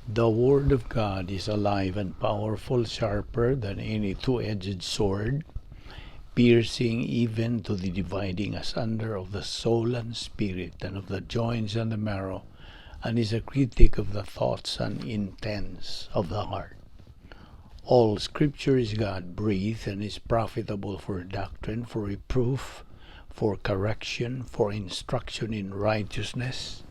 The Word of God is alive and powerful, sharper than any two-edged sword, piercing even to the dividing asunder of the soul and spirit, and of the joints and the marrow, and is a critic of the thoughts and intents of the heart. All Scripture is God-breathed and is profitable for doctrine, for reproof, for correction, for instruction in righteousness,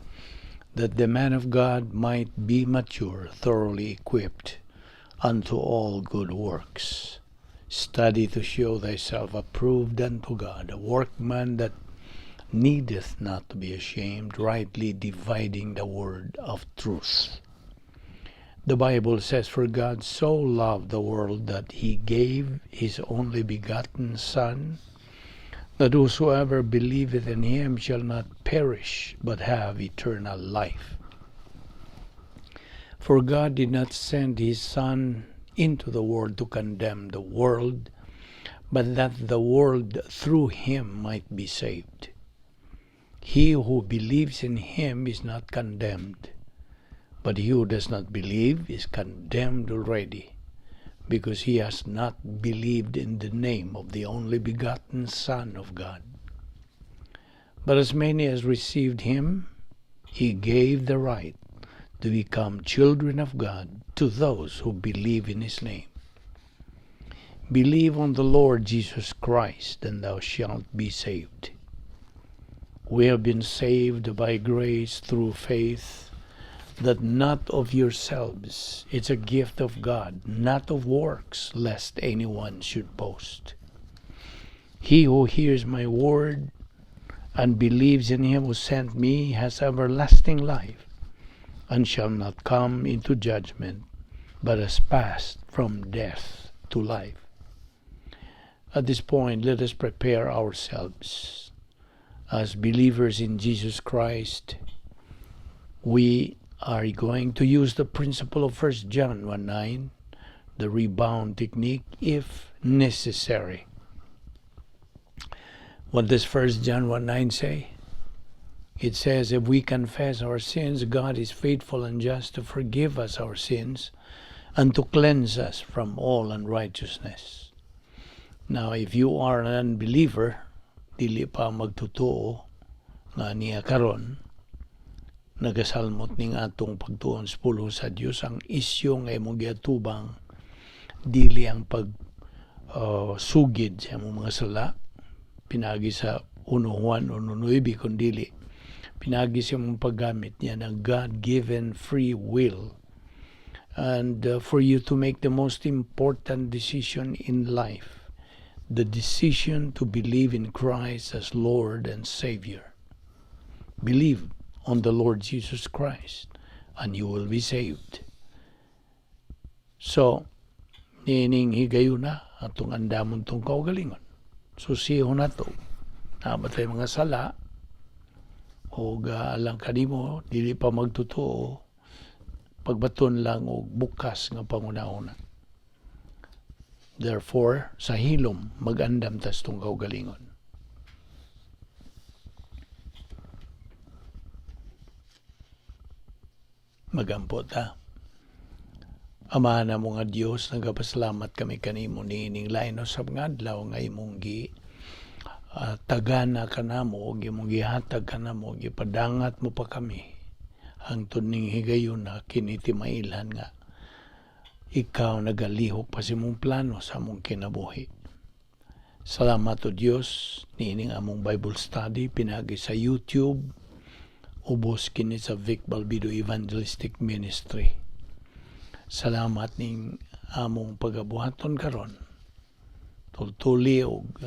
that the man of God might be mature, thoroughly equipped unto all good works. Study to show thyself approved unto God, a workman that needeth not to be ashamed, rightly dividing the word of truth. The Bible says, "For God so loved the world that he gave his only begotten Son, that whosoever believeth in him shall not perish, but have eternal life." For God did not send his Son into the world to condemn the world, but that the world through him might be saved. He who believes in him is not condemned, but he who does not believe is condemned already, because he has not believed in the name of the only begotten Son of God. But as many as received him, he gave the right to become children of God, to those who believe in his name. Believe on the Lord Jesus Christ, and thou shalt be saved. We have been saved by grace through faith, that not of yourselves. It's a gift of God, not of works, lest anyone should boast. He who hears my word and believes in him who sent me has everlasting life, and shall not come into judgment, but has passed from death to life. At this point, let us prepare ourselves. As believers in Jesus Christ, we are going to use the principle of 1 John 1:9, the rebound technique, if necessary. What does 1 John 1:9 say? It says, "If we confess our sins, God is faithful and just to forgive us our sins and to cleanse us from all unrighteousness." Now, if you are an unbeliever, dili pa magtotoo nga niya karon, nagasalmot ning atong pagtuon sa pulong sa Dios, ang isyu nga imong giatubang dili ang pag sugid sa imong mga sala pinagi sa 1 Juan 1:9, kun dili pinagi sa imong paggamit niya ng God-given free will and for you to make the most important decision in life, the decision to believe in Christ as Lord and Savior. Believe on the Lord Jesus Christ and you will be saved. So, niining higayuna atong andamon tong kaugalingon. Susihon nato. Naa ba tay mga sala o alang kanimo dili pa magtotoo, pagbaton lang og bukas nga panghunahuna. Therefore, sa hilom, magandam tas tong kaugalingon. Magampo ta. Ama namo nga Dios, nagapasalamat kami kanimo niining lain usab nga adlaw nga imong gi tagana kanamo ug imong gihatag kanamo, gipadangat mo pa kami hangtod ning higayuna, kini timailhan nga ikaw nagalihok pa sa imong plano sa among kinabuhi. Salamat, O Dios, niining among Bible study pinagi sa YouTube, ubos kini sa Vic Balbido Evangelistic Ministry. Salamat ning among pagabuhaton karon. Tultuli og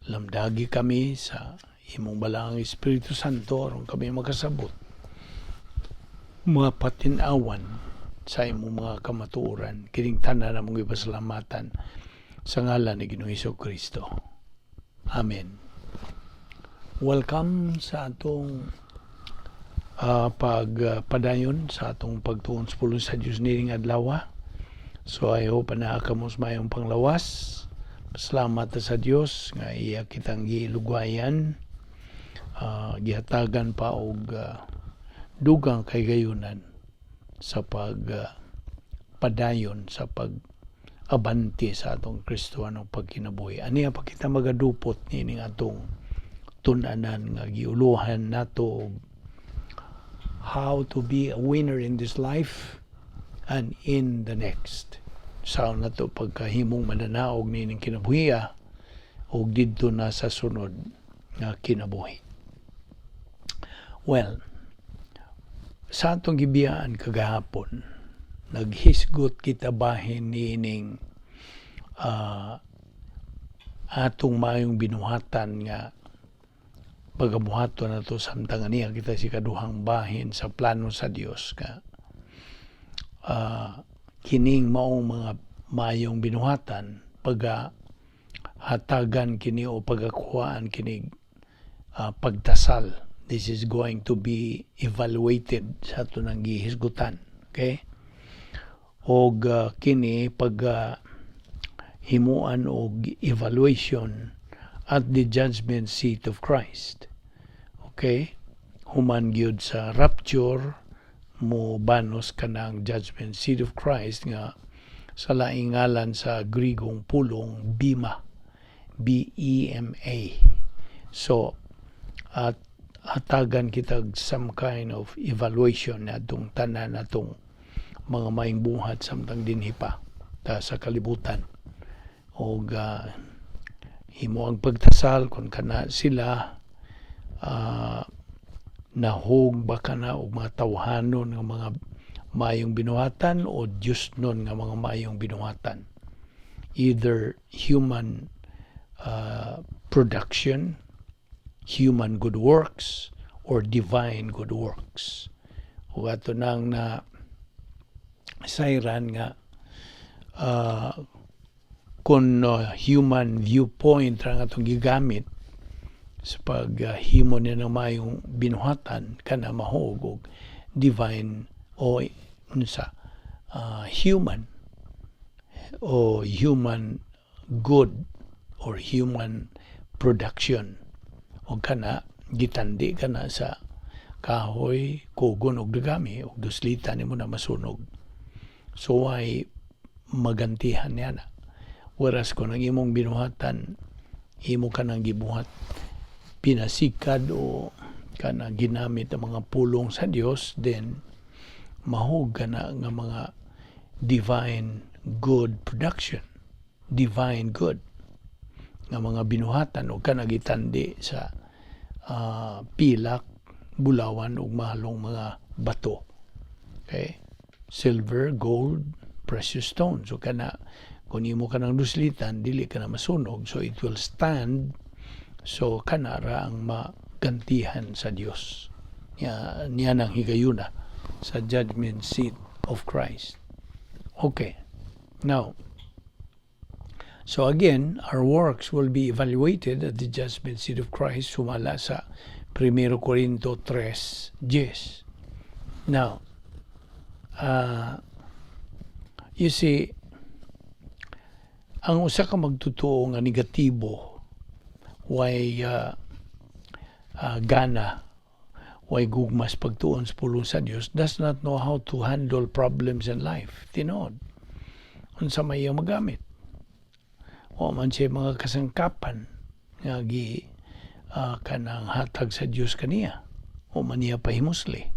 lamdagi kami sa imong balaang Espiritu Santo aron kami makasabot, mapatin-awan sa imong mga kamatuoran. Kining tanan among ipasalamatan sa ngalan ni Ginoong Hesus Kristo. Amen. Welcome sa atong pagpadayon sa atong pagtuon sa pulong sa Dios nining adlaw. So I hope na kamo sa mayong panglawas. Salamat sa Dios nga iya kitang gilugwayan, gihatagan pa og dugang kahigayunan. Sa pag padayon sa pag abante sa atong Kristohanong pagkinabuhi. Aniya pa kita magadupot niining atong tun-anan nga giuluhan nato, how to be a winner in this life and in the next. Sa nato pagkahimong mananaog niining kinabuhiya ug didto na sa sunod nga kinabuhi. Well, sa atong gibiyaan kagahapon, naghisgot kita bahin niining atong maayong binuhatan nga pagabuhaton nato samtang aniya kita sa ikaduhang bahin sa plano sa Dios nga kining maong mga maayong binuhatan paga hatagan kini o pagakuhaan kini pagtasal. This is going to be evaluated sa ato nang gihisgutan, okay? Og kini pag himuan og evaluation at the judgment seat of Christ, okay? Human gyud sa rapture, mo banos kanang judgment seat of Christ nga sa laing ngalan sa Grigong pulong, bema, bema. So at hatagan kita some kind of evaluation na atong tanan atong mga maayong buhat samtang dinhi pa ta sa kalibutan og himo ang pagtasal kung kana sila nahog ba kana og mga tawhanon nga mga maayong binuhatan o Diyosnon nga mga maayong binuhatan, either human production, human good works or divine good works. Ug ato nang na sayran nga kung human viewpoint ra atong gigamit sa paghimo niya ng maayong binuhatan, kana mahog og divine o unsa human o human good or human production o kana gitandi kana sa kahoy, kugon og dagami og duslitan nimo na masunog. So why magantihan niya na? Whereas kung ang imong binuhatan, imo ka nang gibuhat pinasikad o kana ginamit ang mga pulong sa Dios, then mahog ka na nga mga divine good production, divine good nga mga binuhatan o kana gitandi sa pilak, bulawan ug mahalong mga bato, okay? Silver, gold, precious stones. So kana kung imo ka nang duslitan, dili ka na masunog, so it will stand. So kana ra ang magantihan sa Dios niya, niya nang higayuna sa judgment seat of Christ, okay? Now, so again, our works will be evaluated at the judgment seat of Christ sumala sa 1 Corinto 3:10. Now, you see, ang usa ka magtotoo nga negatibo, way gana, way gugmas pagtuon sa pulong sa Dios, does not know how to handle problems in life. Tinuod. Unsa may iyang magamit. Wa man siya mga kasangkapan nga gi kanang hatag sa Dios kaniya o man niya pahimusli.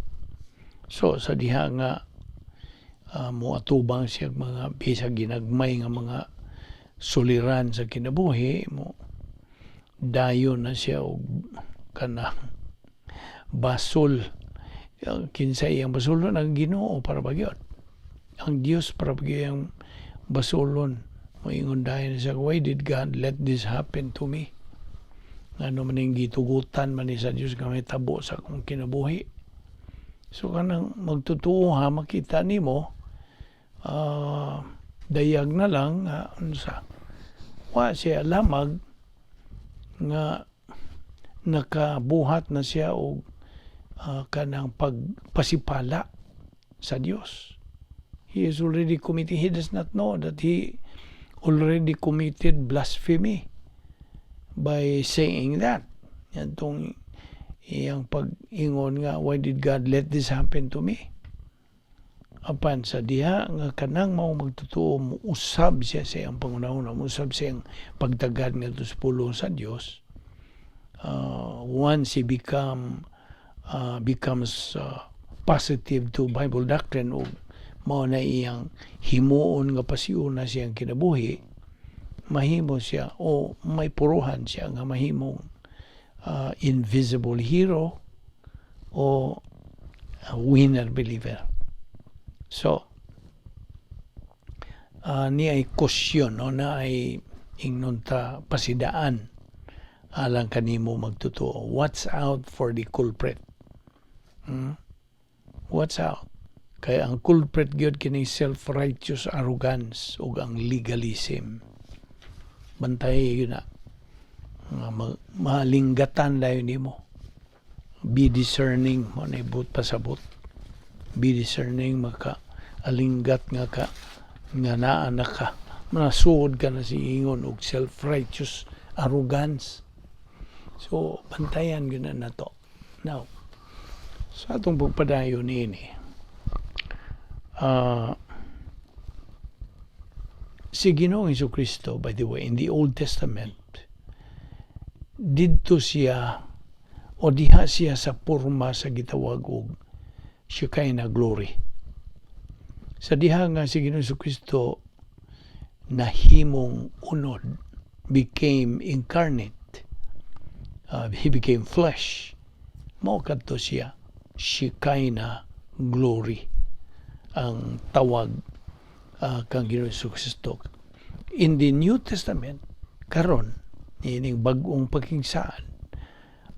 So sa diha nga moatubang siya mga bisag ginagmay nga mga suliran sa kinabuhi mo, dayon na siya og kanang basol. Kinsa iyang basolon? Ang Ginoo para ba gyud, ang Dios para ba gyud iyang basolon. Moingon dayon siya, "Why did God let this happen to me? Ngano man ning gitugutan man ni sa Dios nga mahitabo sa akong kinabuhi?" So kanang magtotoo ha, makita nimo dayag na lang nga unsa, wa siya lamag nga nakabuhat na siya og kanang pagpasipala sa Dios. He is already committing, he does not know that he already committed blasphemy by saying that. Yantong iyang pag-ingon nga, "Why did God let this happen to me?" Apan sa diha nga kanang mao magtotoo, muusab siya sa iyang panghunahuna, muusab siya iyang pagtagad ngadto sa pulong sa Dios. Once he becomes positive to Bible doctrine ug mao na iyang himuon nga pasiuna siyang kinabuhi, mahimo siya o may puruhan siya nga mahimong invisible hero o a winner believer. So, niya ay kusyon, no, na ay ingnon ta pasidaan alang kanimo magtotoo. Watch out for the culprit. Watch out. Kay ang culprit gyud kini self-righteous arrogance ug ang legalism. Bantay yun na. Nga malinggatan dayon nimo. Be discerning mo na ibut pasabot. Be discerning, maka alinggat nga ka nga naa na ka, nasuod ka na si ingon og self-righteous arrogance. So bantayan gyud na nato. Now, sa atong pagpadayon niini, si Ginoong Kristo, by the way, in the Old Testament, didto siya o diha siya sa porma sa gitawag og Shekinah glory. Sa diha nga si Ginoong Kristo nahimong unod, became incarnate, he became flesh, mao kadto siya Shekinah glory ang tawag kang Ginoong Kristo. In the New Testament, karon ining bag-ong pakigsaad,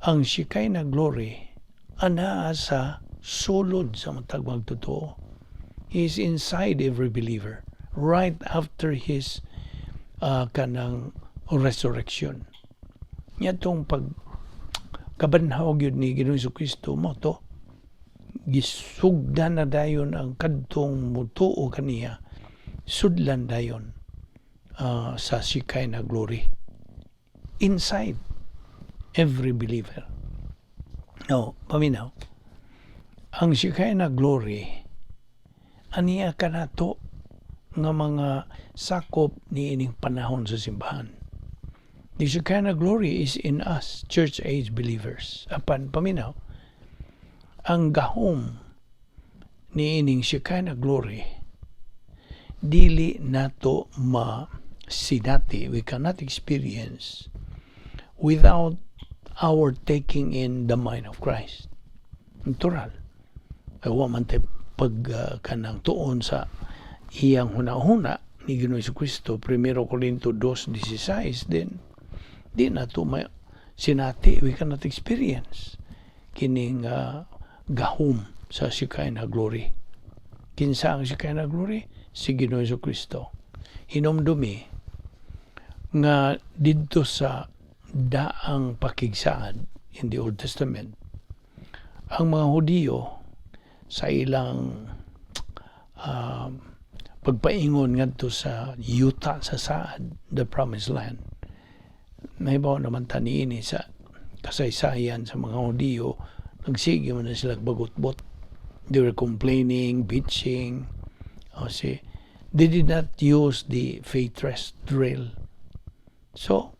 ang Shekinah glory anaa sa sulod sa matag magtotoo. He is inside every believer right after his kanang resurrection. Nya tong pag kabanhaw gyud ni Ginoong Kristo mo to gisugdan na dayon ang kadtong mutuo kaniya, sudlan dayon sa Shekinah glory inside every believer. Now, paminaw, ang Shekinah glory aniya kanato nga mga sakop niining panahon sa simbahan. The Shekinah glory is in us, church age believers. Apan paminaw, ang gahom niining Shekinah glory dili nato masinati, we cannot experience without our taking in the mind of Christ. Natural. Ay wa man tay pag kanang tuon sa iyang huna-huna ni Ginoong Kristo, 1 Corinto 2:16, din di nato ma sinati, we cannot experience kining gahom sa Shekinah glory. Kinsa ang Shekinah glory? Si Ginoong Kristo. Hinumdumi nga didto sa daang pakigsaad, in the Old Testament, ang mga Hudiyo sa ilang pagpaingon ngadto sa yuta sa saad, the promised land. Nahibaw naman ta niini sa kasaysayan sa mga Hudiyo, nagsige man na sila bagutbot. They were complaining, bitching. O si, they did not use the faith rest drill. So,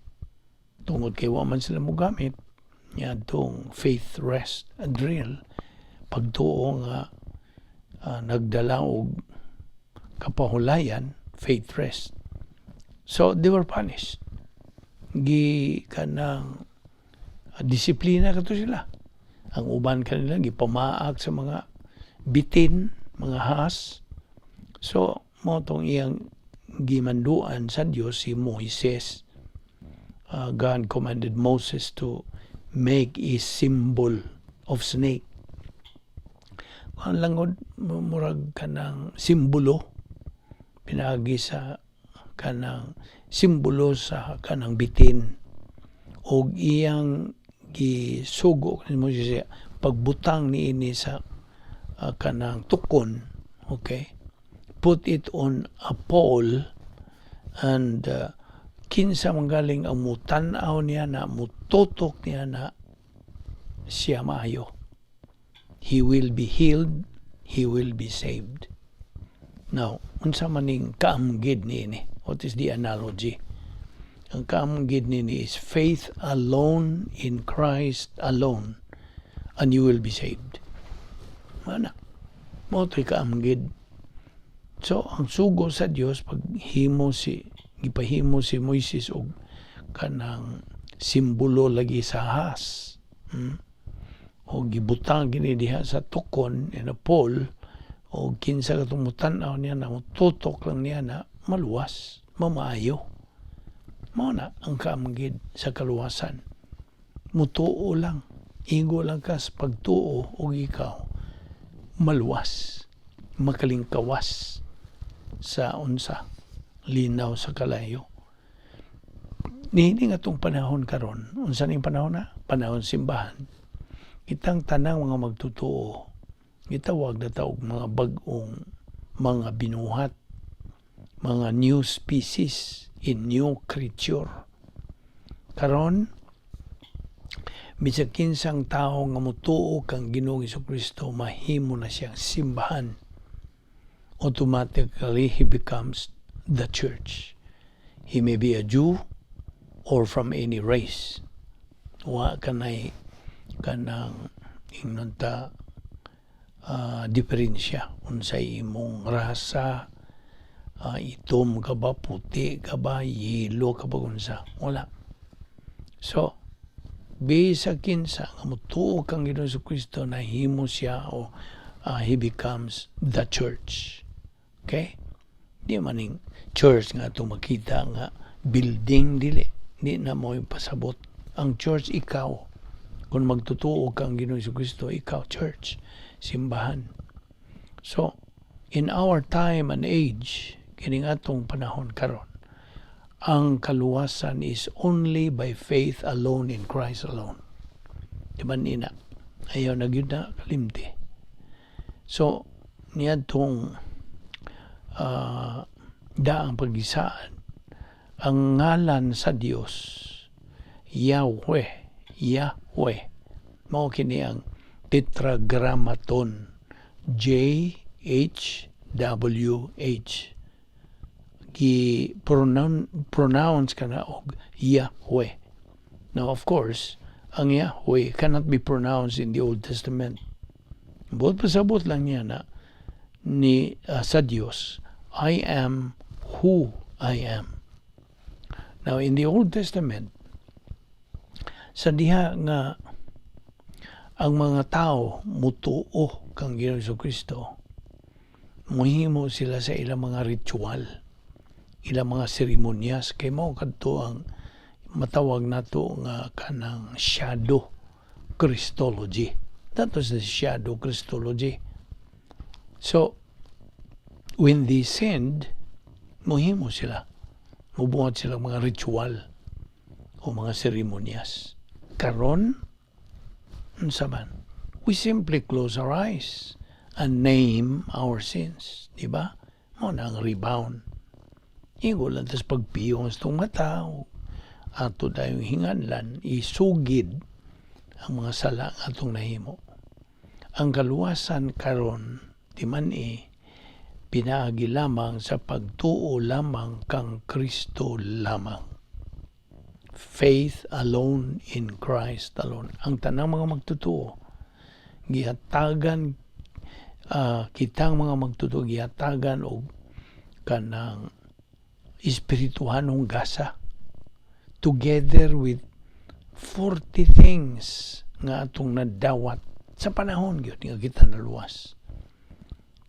tungod kay wa man sila mogamit niadtong faith rest drill, pagtuo nga nagdala og kapahulayan, faith rest. So, they were punished. Gi kanang disiplina kato sila. Ang uban kanila gipamaak sa mga bitin, mga has. So, mo tong iyang gimanduan sa Dios si Moises. God commanded Moses to make a symbol of snake. Ang langod murag kanang simbolo pinaagi sa kanang simbolo sa kanang bitin og iyang gisugo ni Moses pagbutang niini sa kanang tukon, okay, put it on a pole, and kinsa man galing ang mutan-aw niya na, mututok niya na, siya maayo, he will be healed, he will be saved. Now, unsa man ning kaamgid niini? What is the analogy? Ang kaamgid niini is faith alone in Christ alone and you will be saved. Mana. Mao to'y kaamgid. So, ang sugo sa Dios, paghimo si gipahimo si Moises og kanang simbolo lagi sa ahas. O gibutang gini diha sa tukon in a pole, o kinsa katong mutan-aw niya na, tutok lang niya na, maluwas, mamaayo. Mao na ang kaamgid sa kaluwasan. Mutuo lang, igo lang ka sa pagtuo ug ikaw maluwas, makalingkawas sa unsa, linaw sa kalayo. Niini nga atong panahon karon, unsa ning panahon na? Panahon simbahan. Kitang tanang mga magtutuo, gitawag na ta og mga bag-ong mga binuhat, mga new species in new creature. Karon, bisag kinsang tao nga mutuo kang Ginoong Kristo, mahimo na siyang simbahan. Automatically, he becomes the church. He may be a Jew or from any race. Wa kanay kanang ingnon ta diferensya unsay imong rasa, itom ka ba, puti ka ba, yelo ka ba, unsa, wala. So bisag kinsa nga mutuo kang Ginoong Kristo, nahimo siya o he becomes the church. Okay, di man ning church nga atong makita nga building, dili, di na mo yung pasabot. Ang church, ikaw. Kung magtutuo kang Ginoong Kristo, ikaw church, simbahan. So in our time and age, kining atong panahon karon, ang kaluwasan is only by faith alone in Christ alone. Di ba nina? Ayaw na gyud na kalimti. So, niadtong daang pagisaan, ang ngalan sa Dios, Yahweh, Yahweh, mao kini ang Tetragrammaton, JHWH, gi pronounce kana og Yahweh. Now, of course, ang Yahweh cannot be pronounced in the Old Testament. Buot pasabot lang niya na ni sa Dios, "I am who I am." Now, in the Old Testament, sa diha nga ang mga tao mutuo kang Ginoong Kristo, muhimo sila sa ilang mga ritual, ilang mga seremonyas, kay mao kadto ang matawag nato nga kanang shadow Christology. That was the shadow Christology. So, when they sinned, muhimo sila. Mubuhat sila mga ritual o mga seremonyas. Karon, unsa man? We simply close our eyes and name our sins. Di ba? Mao na ang rebound. Igo lang tas pagpiyong sa itong mata, o ato dayong hinganlan, isugid ang mga sala nga atong nahimo. Ang kaluwasan karon di man e pinaagi lamang sa pagtuo lamang kang Kristo lamang. Faith alone in Christ alone. Ang tanang mga magtutuo gihatagan, kitang mga magtutuo gihatagan og kanang espirituhanong gasa together with 40 things nga atong nadawat sa panahon gyud nga kita naluwas.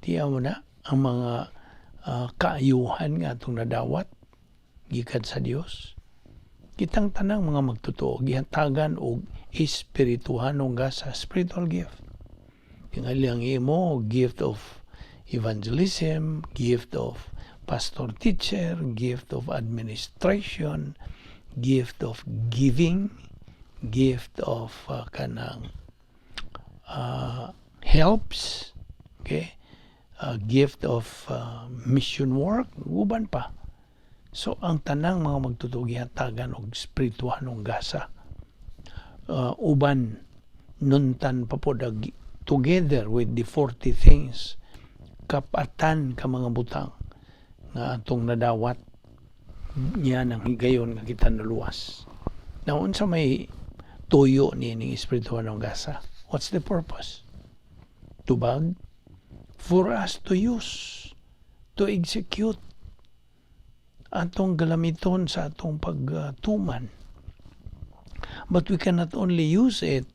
Tiya mo na ang mga kaayuhan nga atong nadawat gikan sa Dios. Kitang tanang mga magtotoo gihatagan og espirituhanong gasa, spiritual gift. Tingali ang imo gift of evangelism, gift of pastor teacher, gift of administration, gift of giving, gift of kanang helps, okay? Gift of mission work, uban pa. So ang tanang mga magtotoo gihatagan og espirituhanong gasa. Uban nuntan pa pod together with the 40 things Kapatan ka mga butang nga atong nadawat niya ng higayon nga kita naluwas. Now, unsa may tuyo ni ning espirituhanong gasa? What's the purpose? Tubag for us to use, to execute atong galamiton sa atong pagtuman. But we cannot only use it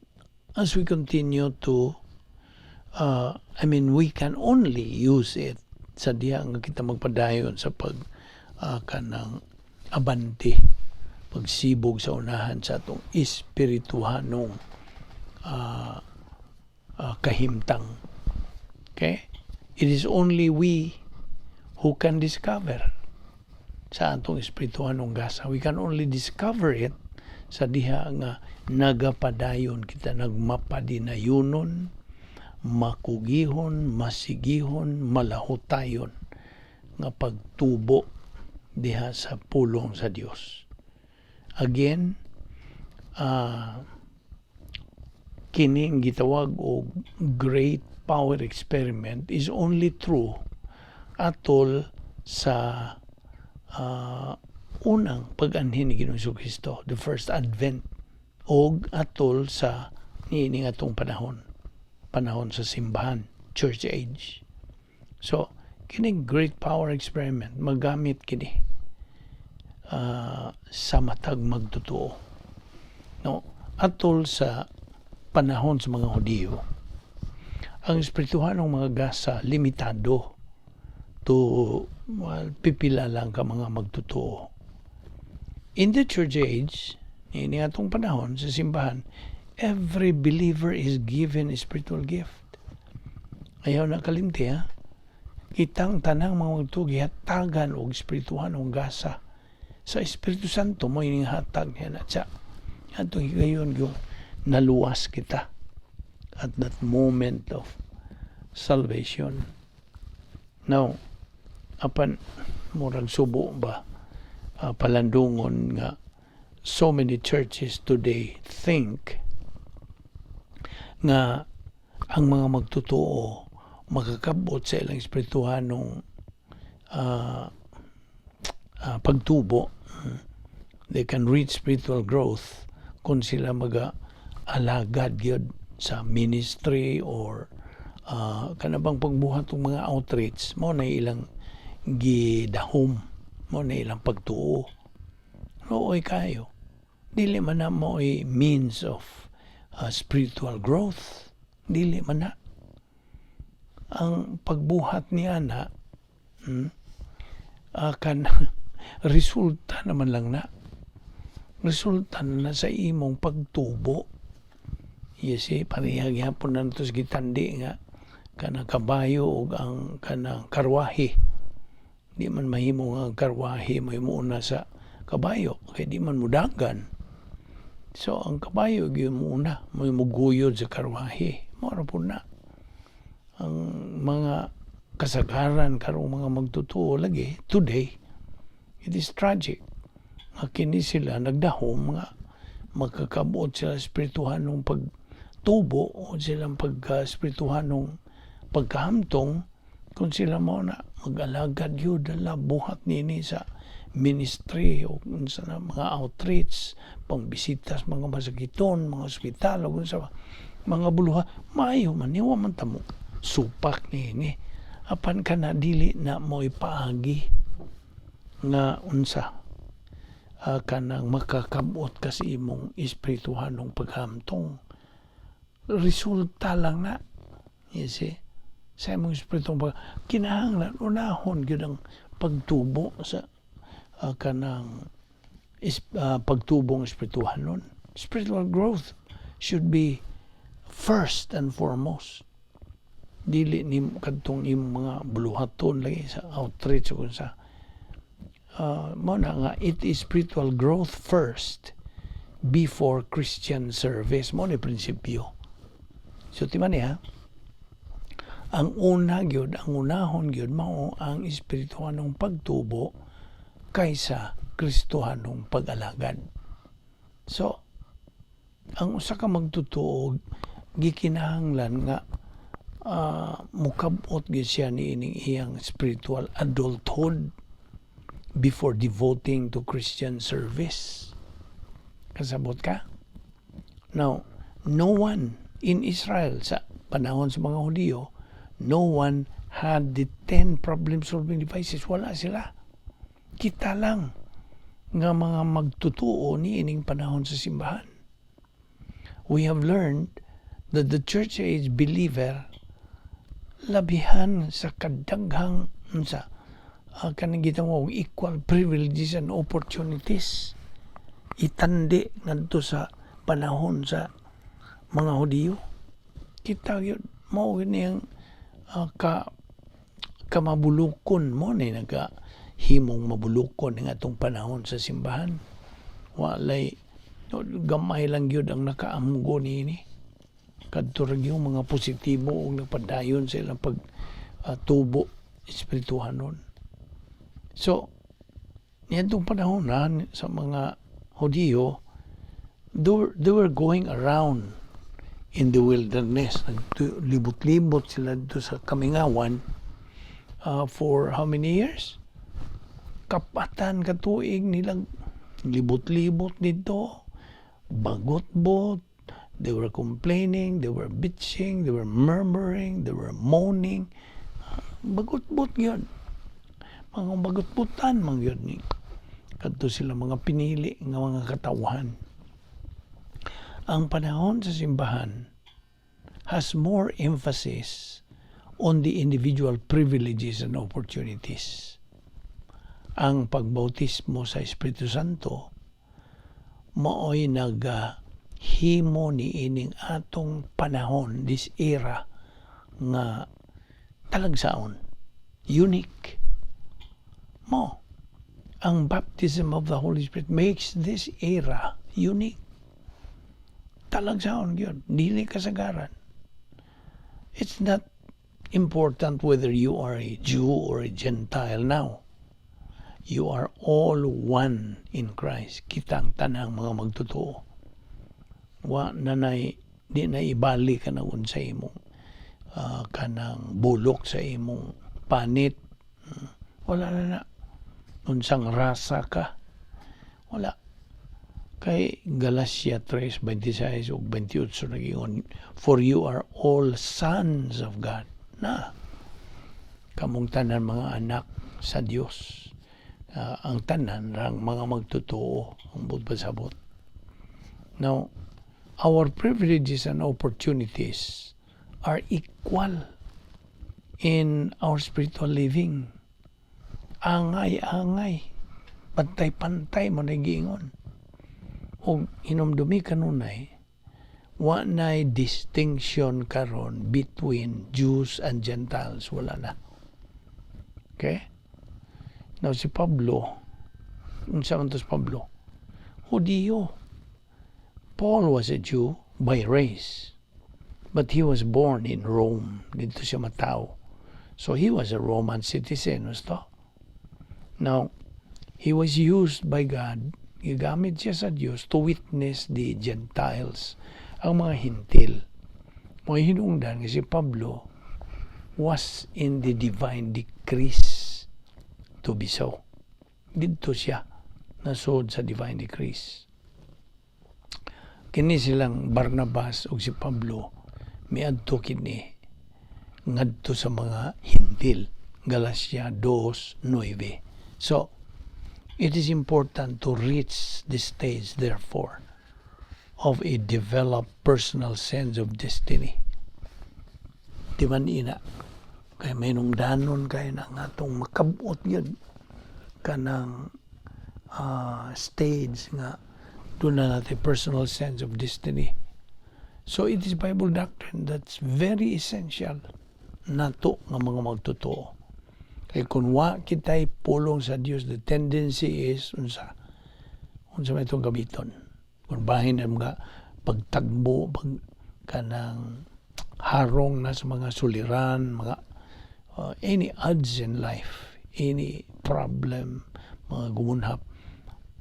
as we continue to I mean, we can only use it sa diha nga kita magpadayon sa pag kanang abante, pagsibog sa unahan sa atong espirituhanong kahimtang. Okay? It is only we who can discover sa atong espirituhanong gasa. We can only discover it sa diha nga nagapadayon kita, nagmapadinayunon, makugihon, masigihon, malahutayon nga pagtubo diha sa pulong sa Dios. Again, kining gitawag og great power experiment is only true atol sa unang pag-anhin ni Ginoong Kristo, the first advent, og atol sa niini atong panahon, panahon sa simbahan, church age. So, kining great power experiment, magamit kini sa matag magtotoo. No, atol sa panahon sa mga Hudiyo, ang espirituhanong mga gasa limitado to, well, pipila lang ka mga magtotoo. In the church age, ini atong panahon sa simbahan, every believer is given a spiritual gift. Ayaw na kalimti, ha? Kitang tanang mga magtotoo gihatagan og espirituhanong gasa sa Espiritu Santo mo ining hatag niya na siya. Atong higayon yung naluwas kita at that moment of salvation. Now, apan murag subo ba palandungon nga so many churches today think nga ang mga magtotoo makakabot sa ilang espirituhanong pagtubo. They can reach spiritual growth kung sila maga alagad gyud sa ministry or kanabang pagbuhat ng mga outreach mo na ilang gidahom mo na ilang pagtuo. Luoy kayo, dili man na mo means of spiritual growth. Dili man na ang pagbuhat ni ana kan resulta naman lang na, resulta na sa imong pagtubo. You see, pareha gyapon na nato sa gitandi nga kanang kabayo ug ang kanang karwahe. Di man mahimo nga ang karwahe mo una sa kabayo kay di man mudagan. So ang kabayo gyud mo una, mo muguyod sa karwahe. Mao ra pud na. Ang mga kasagaran karong mga magtotoo lagi today, it is tragic nga kini sila nagdahom nga makakabot sila espirituhanong pagtubo o silang pagka-espirituhanong pagkahamtong kung sila mo na mag-alagad yun dala buhat nini sa ministry o unsa na mga outreach, pangbisita sa mga masakiton, mga ospital o unsa mga buluha. Maayo man ni, wa man tamo supak niini, apan kana dili na mo ipaagi nga unsa kanang makakabot ka sa imong espirituhanong paghamtong. Resulta lang na, you see, sa imong espirituhanong pag kinahanglan unahon gyud ang pagtubo sa kanang pagtubong espirituhanon. Spiritual growth should be first and foremost, dili ni kadtong imong mga buluhaton lagi sa outreach o kung sa mo na nga it is spiritual growth first before Christian service. Mo ni prinsipyo. So ti man niya, ang una gyud, ang unahon gyud mao ang espirituhanong pagtubo kaysa Kristohanong pag-alagad. So ang usa ka magtotoo gikinahanglan nga Mukabot gyud siya niining iyang spiritual adulthood before devoting to Christian service. Kasabot ka? Now, no one in Israel sa panahon sa mga Hudiyo, no one had the 10 problem-solving devices. Wala sila. Kita lang nga mga magtutuo niining panahon sa simbahan. We have learned that the church age believer labihan sa kadaghang unsa kanang gitawag equal privileges and opportunities itandi ngadto sa panahon sa mga Hudiyo. Kita gyud mao niyang ka kamabulukon mo ni naga himong mabulukon ng atong panahon sa simbahan. Walay gamay lang gyud ang nakaamgo niini. Kadto ra gyud mga positibo ug nagpadayon sa ilang pag tubo espirituhanon. So, niadtong panahon na sa mga Hudiyo, they were going around in the wilderness. Naglibot-libot sila dito sa kamingawan for how many years? Kapatan ka tuig nilang libot-libot dito, bagot-bot, they were complaining, they were bitching, they were murmuring, they were moaning. Bagot-bot yun. Mga bagot-botan man yun ni. Kadto sila mga pinili nga mga katawhan. Ang panahon sa simbahan has more emphasis on the individual privileges and opportunities. Ang pagbautismo sa Espiritu Santo maoy naga himo ni ining atong panahon, this era, nga talagsaon, unique mo. Ang baptism of the Holy Spirit makes this era unique. Talagsaon gyud, dili kasagaran. It's not important whether you are a Jew or a Gentile. Now you are all one in Christ. Kitang tanang mga magtotoo, wa na nay di na ibali ka na sa imong kanang bulok sa imong panit. Wala na na unsang rasa ka, wala, kay Galatia 3:26 ug 28 nagingon, "For you are all sons of God." Na kamong tanan mga anak sa Dios. Ang tanan rang mga magtotoo ang buot pasabot. Now, our privileges and opportunities are equal in our spiritual living. Angay-angay. Pantay-pantay mo na giingon. Og hinumdumi kanunay, wa na'y distinction karon between Jews and Gentiles. Wala na. Okay? Now, si Pablo, unsa man to si Pablo? Hudiyo. Paul was a Jew by race, but he was born in Rome. Didto siya matawo. So he was a Roman citizen. Gusto? Now, he was used by God. Gigamit siya sa Diyos to witness the Gentiles, ang mga Hintil. Mga hinungdan nga si Pablo was in the divine decrees to be so. Didto siya nasod sa divine decrees. Kini silang Barnabas ug si Pablo miadto kini ngadto sa mga Hintil. Galatia 2:9. So, it is important to reach this stage, therefore, of a developed personal sense of destiny. Di man ina, kay may danon kay na nga atong makabot yun kanang stage nga doon na natin personal sense of destiny. So it is Bible doctrine that's very essential nato nga mga magtotoo. Kay kung wa kita'y pulong sa Dios, the tendency is unsa unsa may itong gamiton. Kung bahin ang mga pagtagbo, pag kanang harong na sa mga suliran, mga any odds in life, any problem, mga gumunhap,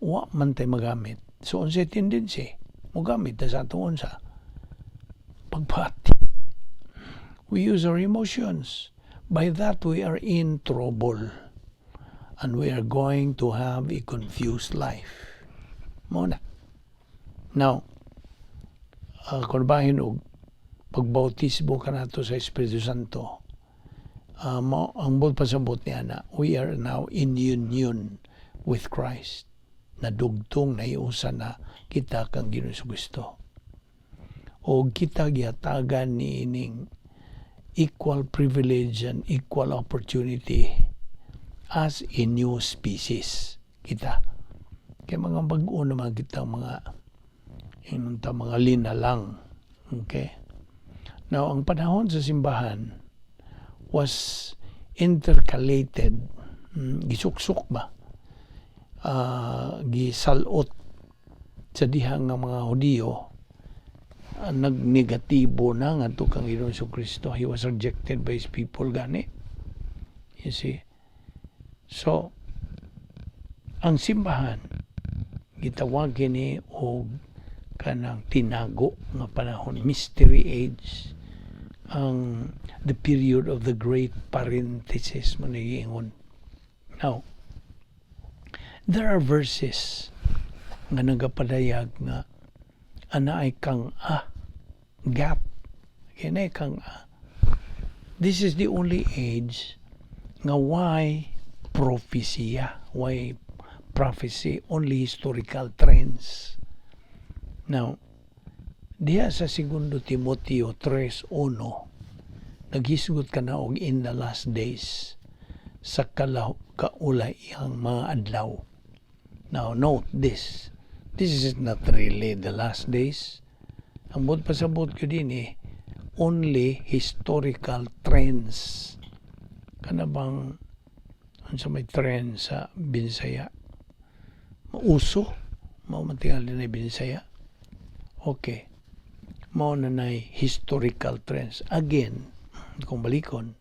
wa man tay magamit. So unsay tendency? Mogamit ta sa atong unsa? Pagpati. We use our emotions. By that, we are in trouble. And we are going to have a confused life. Mao na. Now, kung bahin og pagbautismo kanato sa Espiritu Santo, mo, ang buot pasabot niya na we are now in union with Christ. Nadugtong, nahiusa na kita kang Ginoong Kristo. O kita gihatagan ni ining equal privilege and equal opportunity as a new species kita. Kay mga bag-o naman kita, mga ingon ta, mga linalang. Okay? Now, ang panahon sa simbahan was intercalated, gisuksok ba? Gisalot sa dihang nga mga Hudiyo nagnegatibo na ngadto kang Ginoong Kristo. He was rejected by his people gani. You see? So, ang simbahan gitawag kini og kanang tinago nga panahon, mystery age, ang the period of the great parenthesis man giingon. Now, there are verses nga nagapadayag nga ana ay kang gap kini kang ah. This is the only age nga why propesya, why prophecy, only historical trends. Now, diha sa Segundo Timoteo 3:1, naghisgot ka na og in the last days sa kaulahiang mga adlaw. Now, note this. This is not really the last days. Ang buot pasabot ko din eh, only historical trends. Kana bang unsa may trend sa Binsaya? Mauso. Mao man tingali na Binsaya. Okay. Mao na nay historical trends. Again, kung balikon,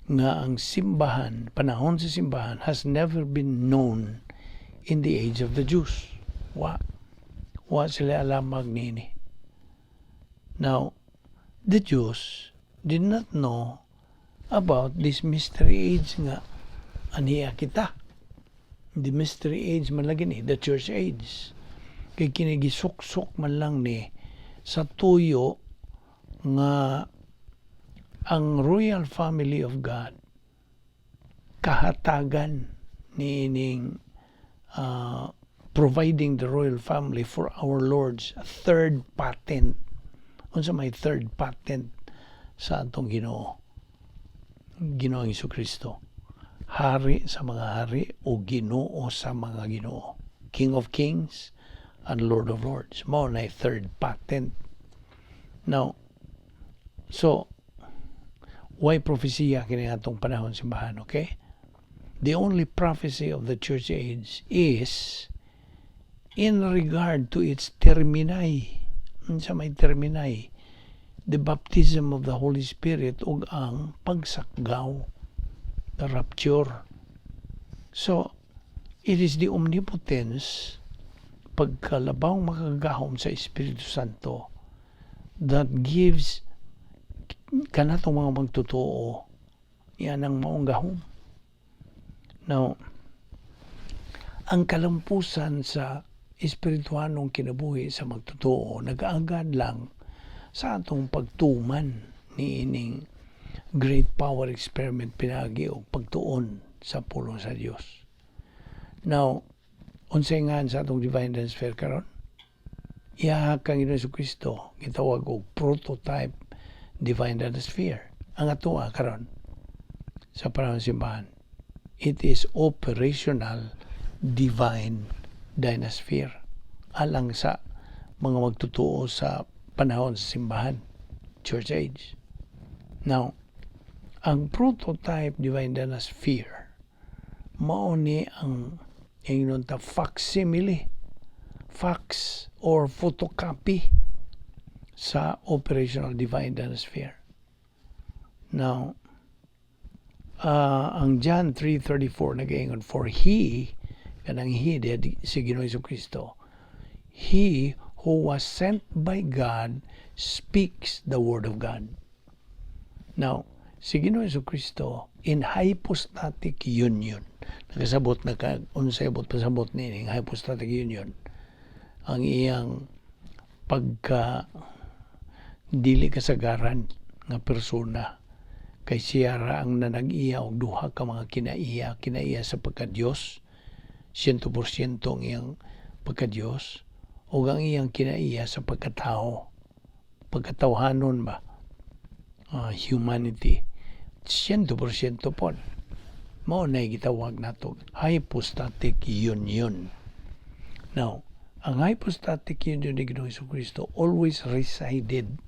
nga ang simbahan, panahon sa simbahan has never been known in the age of the Jews. Wa. Wa sila alamag nini. Now, the Jews did not know about this mystery age nga aniya kita. The mystery age man lagi ni, the church age. Kay kini gisuksok man lang ni sa tuyo nga ang royal family of God kahatagan niining providing the royal family for our Lord's third patent. Unsa may third patent sa atong Ginoo? Ginoong Kristo. Hari sa mga hari o Ginoo sa mga Ginoo. King of kings and Lord of lords. Mao na third patent. Now, so why propesya kini atong panahon simbahan, okay? The only prophecy of the church age is in regard to its termini. Unsa may termini? The baptism of the Holy Spirit ug ang pagsakgaw, the rapture. So, it is the omnipotence, pagkalabawng makagagahom sa Espiritu Santo that gives kanatong mga magtotoo yan ang maong gahom. Now, ang kalampusan sa espirituanong kinabuhi sa magtotoo nag-aagad lang sa atong pagtuman niining great power experiment pinaagi og pagtuon sa pulong sa Dios. Now, unsay ngan sa atong divine transfer karon? Iya kang Ginoong Kristo gitawag og prototype divine dynasphere. Ang atoa karon sa panahon simbahan, it is operational divine dynasphere alang sa mga magtotoo sa panahon sa simbahan, church age. Now, ang prototype divine dynasphere mao ni ang ingnon ta facsimile, fax or photocopy sa operational divine dynasphere. Now, ang John 3:34 nagaingon, "For he," kanang he did si Ginoong Kristo, "he who was sent by God speaks the word of God." Now, si Ginoong Kristo in hypostatic union. Nakasabot na ka unsay buot pasabot nining hypostatic union? Ang iyang pagka dili kasagaran nga persona kay siya ra ang nanag-iya og duha ka mga kinaiya, kinaiya sa pagka-Dios, 100% ang iyang pagka-Dios, ug ang iyang kinaiya sa pagkatao, pagkatawhanon ba, humanity, 100% pod. Mao na gitawag nato hypostatic union. Now, ang hypostatic union ni Ginoong Kristo always resided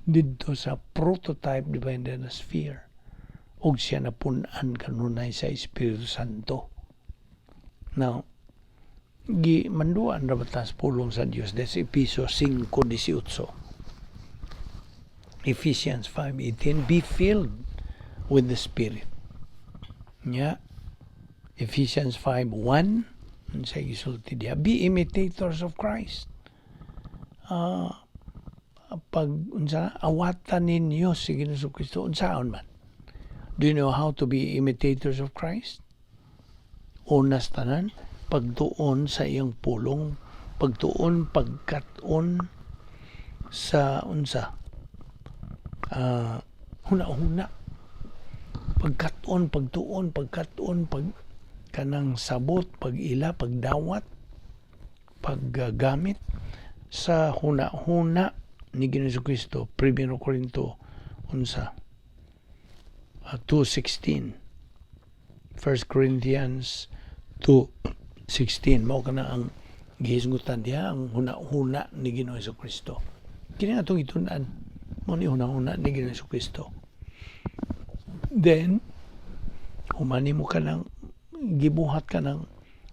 didto sa prototype divine sphere ug siya napun-an kanunay sa Espiritu Santo. Now, gi manduan ra ba ta sa pulong sa Dios des Epeso 5:18? Ephesians 5:18, "Be filled with the Spirit." Nya Ephesians 5:1, unsay gisulti diha? "Be imitators of Christ." Pag unsa, awatan ninyo si Ginoong Kristo, unsaon man? Do you know how to be imitators of Christ? Una sa tanan, pagtuon sa iyang pulong, pagtuon, pagkat-on sa unsa, huna-huna, pagkat-on, pagtuon, pagkat-on, pag kanang sabot, pag-ila, pagdawat, paggamit sa huna-huna ni Ginoong Kristo. 1 Corinto unsa, 2:16, 1 Corinthians 2:16, mao kana ang gihisgutan diha, ang huna-huna ni Ginoong Kristo. Kini atong gitun-an, mao ni huna-huna ni Ginoong Kristo. Then human nimo ka ng gibuhat ka ng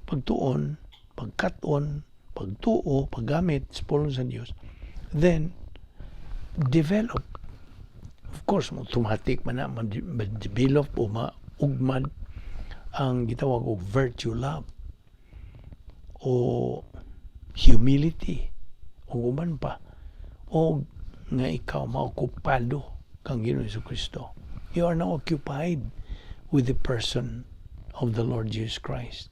pagtuon, pagkat-on, pagtuo, paggamit sa pulong sa Dios, then develop, of course, automatic man na ma-develop o maugmad ang gitawag og virtue love o humility o uban pa, o nga ikaw maokupado kang Ginoong Kristo. You are now occupied with the person of the Lord Jesus Christ.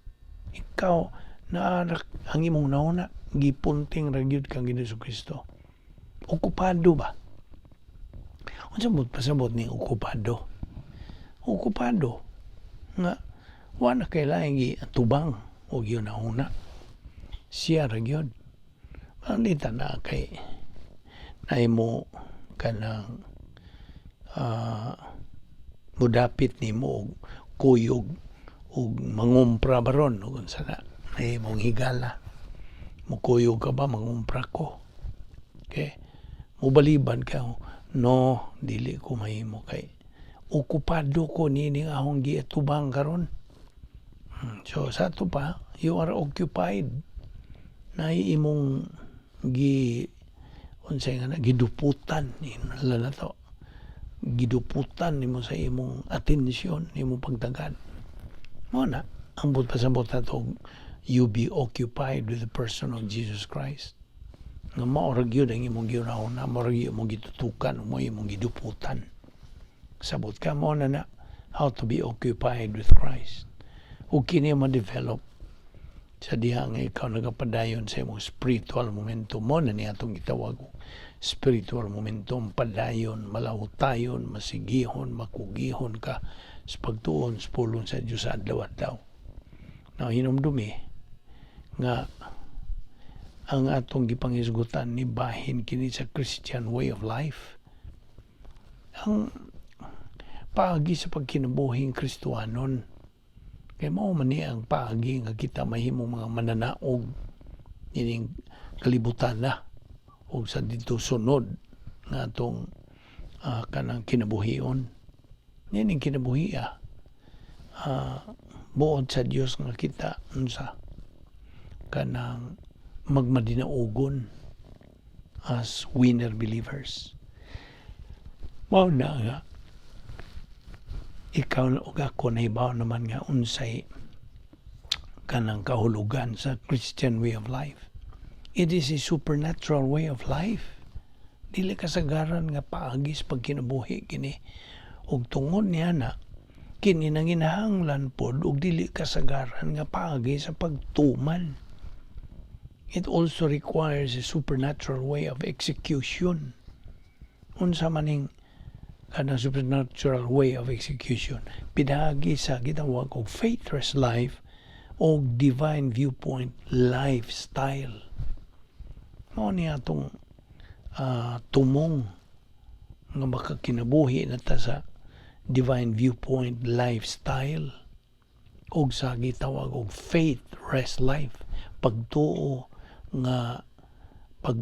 Ikaw na ang imong nauna gipunting ra gyud kang Ginoong Kristo. Okupado ba? Unsa mo pasabot ni okupado? Okupado nga wa na kay laing giatubang o gihuna-huna. Siya ra gyud. Pananglitan na kay naimo kanang mudapit nimo og kuyog og mangumpra baron ug unsa na nahimong higala, mukuyog ka ba, mangumpra ko, okay, mobaliban ka, "No, dili ko mahimo kay okupado ko nining akong giatubang karon." So sa ato pa, you are occupied na imong gi unsay nga na giduputan ni na to, giduputan nimo sa imong atensyon, imong pagtagad. Mao na ang buot pasabot nato, you be occupied with the person of Jesus Christ, nga mao ra gyud ang imong gihuna-huna, mao ra gyud imong gitutukan, mao imong giduputan. Sabot ka? Mao na na how to be occupied with Christ. Ug kini ma-develop sa diha nga ikaw nagapadayon sa imong spiritual momentum. Mao na ni atong gitawag og spiritual momentum, padayon, malahutayon, masigihon, makugihon ka sa pagtuon sa pulong sa Dios sa adlaw-adlaw. Now, hinumdumi nga ang atong gipanghisgutan ni bahin kini sa Christian way of life, ang paagi sa pagkinabuhing Kristohanon, kay mao man ni ang paagi nga kita mahimong mga mananaog ining kalibutan na ug sa didto sunod nga atong kanang kinabuhion. Nining kinabuhi, buot sa Dios nga kita unsa, kanang magmadinaugon as winner believers. Mao na nga ikaw ug ako nahibaw naman nga unsay kanang kahulugan sa Christian way of life. It is a supernatural way of life. Dili kasagaran nga paagi sa pagkinabuhi kini. Ug tungod niya na kini nanginahanglan pod og dili kasagaran nga paagi sa pagtuman. It also requires a supernatural way of execution. Unsa maning kanang supernatural way of execution? Pinaagi sa gitawag og faithless life o divine viewpoint lifestyle. Mao ni atong tumong nga makakinabuhi na ta sa divine viewpoint lifestyle og sa gitawag og faith rest life, pagtuo nga pag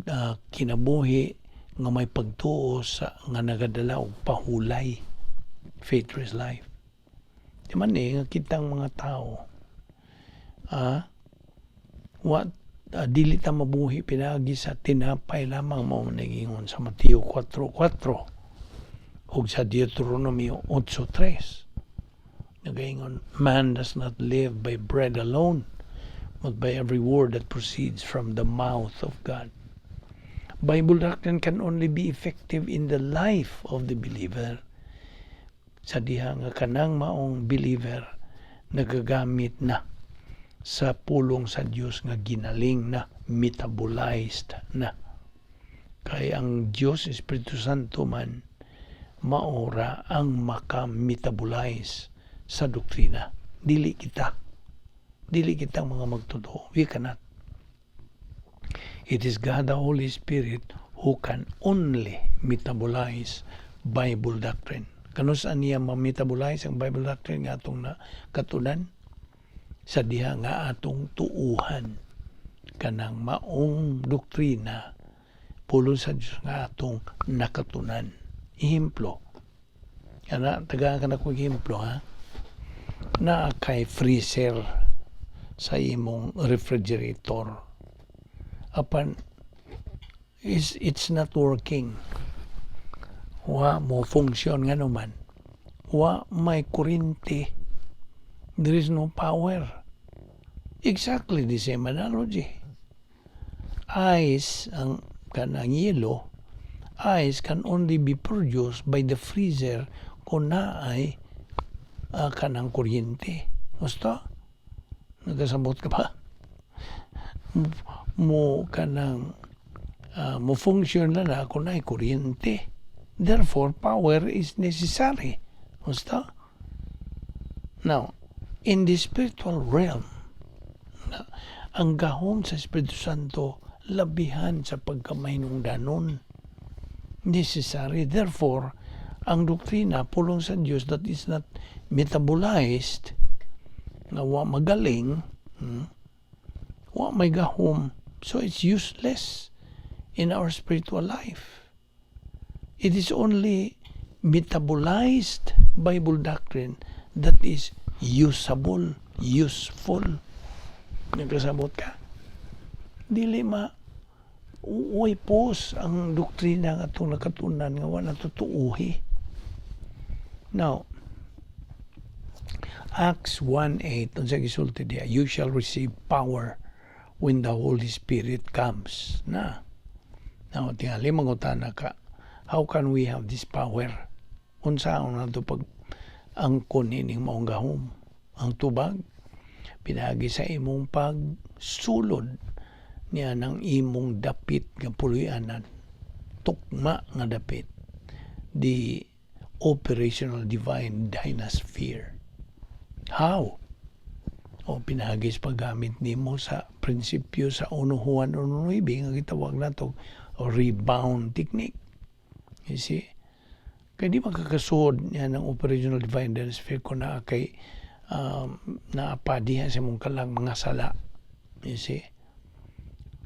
kinabuhi nga may pagtuo sa nga nagadala og pahulay, faith rest life. Di man eh nga kitang mga tao wa dili ta mabuhi pinaagi sa tinapay lamang, mao man nagingon sa Mateo 4:4 ug sa Deuteronomio 8:3. Nagaingon, "Man does not live by bread alone, but by every word that proceeds from the mouth of God." Bible doctrine can only be effective in the life of the believer sa diha nga kanang maong believer nagagamit na sa pulong sa Dios nga ginaling na, metabolized na. Kay ang Dios Espiritu Santo man maora ang maka-metabolize sa doktrina. Dili kita. Dili kita mga magtotoo. We cannot. It is God the Holy Spirit who can only metabolize Bible doctrine. Kanus-a niya ma-metabolize ang Bible doctrine nga atong na katunan? Sa diha nga atong tuuhan kanang maong doktrina, pulong sa Dios nga atong nakatunan. Ehemplo. Kana tagaan ka na ko ehemplo, ha. Naa kay freezer sa imong refrigerator. Apan is it's not working. Wa mo function nga naman. Wa may kuryente. There is no power. Exactly the same analogy. Ice, ang kanang yelo, ice can only be produced by the freezer kung naay kanang kuryente. Gusto? Nagkasabot ka ba? Mo kanang mo function na na kung naay kuryente. Therefore, power is necessary. Gusto? Now, in the spiritual realm, na, ang gahom sa Espiritu Santo labihan sa pagkamahinungdanon. Necessary. Therefore, ang doktrina, pulong sa Diyos that is not metabolized, nga wa magaling, wa may gahom, so it's useless in our spiritual life. It is only metabolized Bible doctrine that is usable, useful. Nagkasabot ka? Dili ma uy pos ang doktrina nga atong nakatunan nga wala tutuuhi. Now, Acts 1:8, unsa gisulti diya? "You shall receive power when the Holy Spirit comes." Na. Now, tingali mangutana ka, how can we have this power? Unsa ang nato pag angkon ining maong gahom? Ang tubag, pinaagi sa imong pagsulod niya ng imong dapit nga puloy-anan. Tukma nga dapit. The operational divine dynasphere. How? O pinaagi sa paggamit nimo sa prinsipyo sa 1 Juan 1:9 nga gitawag nato rebound technique. You see? Kay di makakasuod niya ng operational divine dynasphere kung naa kay naapadihan sa imong kalang mga sala. You see?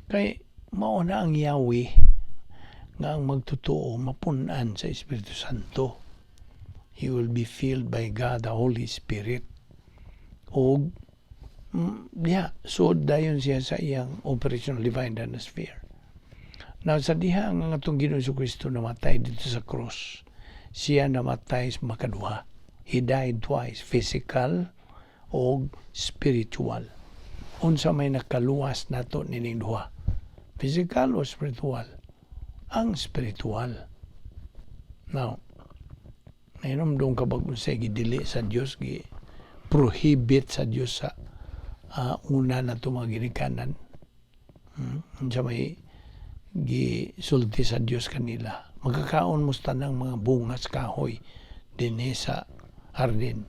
Kay mao na ang Yahweh nga ang magtotoo mapun-an sa Espiritu Santo. He will be filled by God the Holy Spirit. Og diha, suod dayon siya sa iyang operational divine dynasphere. Now, sa diha ang atong Ginoong Kristo namatay dito sa cross, siya namatay sa makaduha. He died twice, physical o spiritual. Unsa may nakaluwas nato nining duha? Physical o spiritual? Ang spiritual. Now, nahinomdom ka ba kung sa gidili sa Dios, gi prohibit sa Dios sa una na mga ginikanan? Unsa may gisulti sa Dios kanila? "Magkakaon mo sa tanang mga bunga sa kahoy dinhi sa hardin.